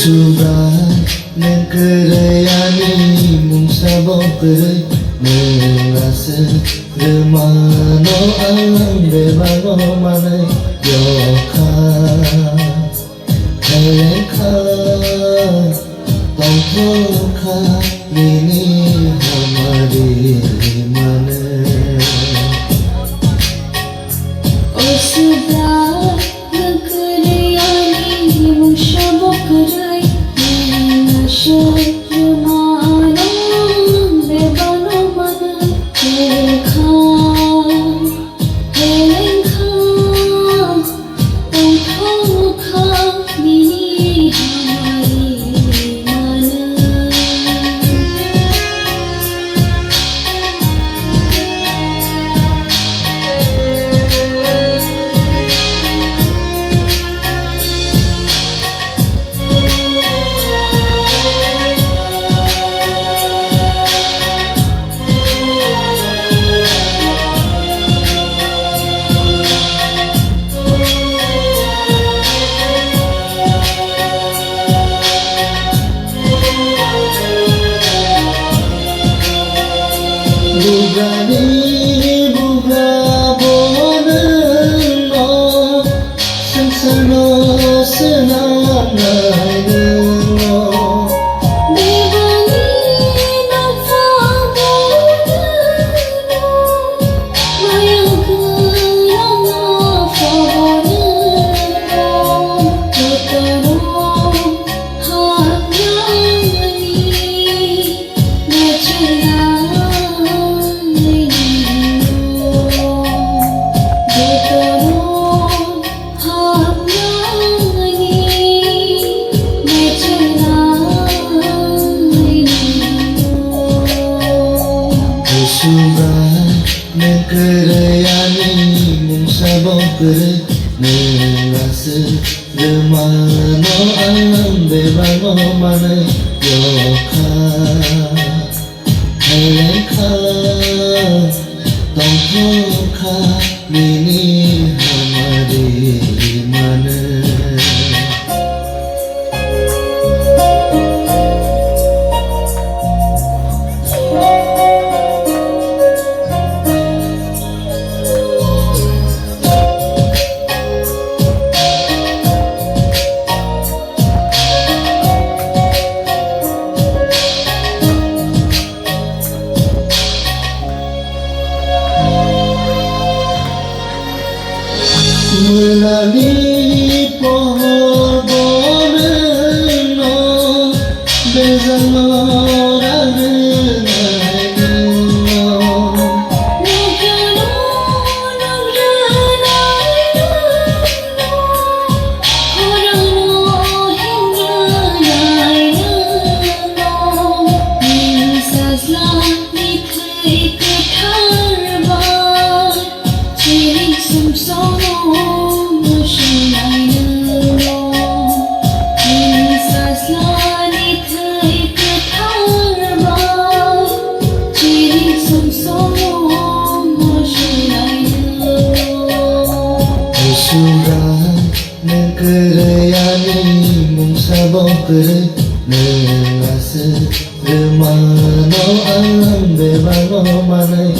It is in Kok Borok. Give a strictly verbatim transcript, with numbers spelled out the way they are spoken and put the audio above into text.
Subrai, nwng kwrwi ani mungsa bo kwrwi, nwng aswk rwmano ang bebakno manwi yokha. Hai lengkha, tongthokha nini hamari manwi. O Subrai, nwng kwrwi ani mungsa bo kwrwi, nwng aswk rwmano bebakno manwi yokha. Hai lengkha, tongthokha nini hamari manwi. Bugrani bugra bo nwngno, swngcharno swnamnai nwngno. Bebakni nokha bo nwngno, maya gwnang nokha bo nwngno, jotono hamyani. Subrai, nwng kwrwi ani mungsa bo kwrwi, nwng aswk rwmano ang bebakno manwi yokha. Hai lengkha, tongthokha nini hamari manwi. Mwnani pohor bo nwngno, bejalo rang rwnai nwngno. Nokno nang rwnai nwngno, khorangno himrwnai nwngno. Nini sajlani thwi kwthar bai, chiring sumsomo sunai nwngno. Nini sajlani thwi kwthar bai, chiring sumsomo sunai nwngno. Subrai, nwng kwrwi ani mungsa bo kwrwi, nwng aswk rwmano ang bebakno manwi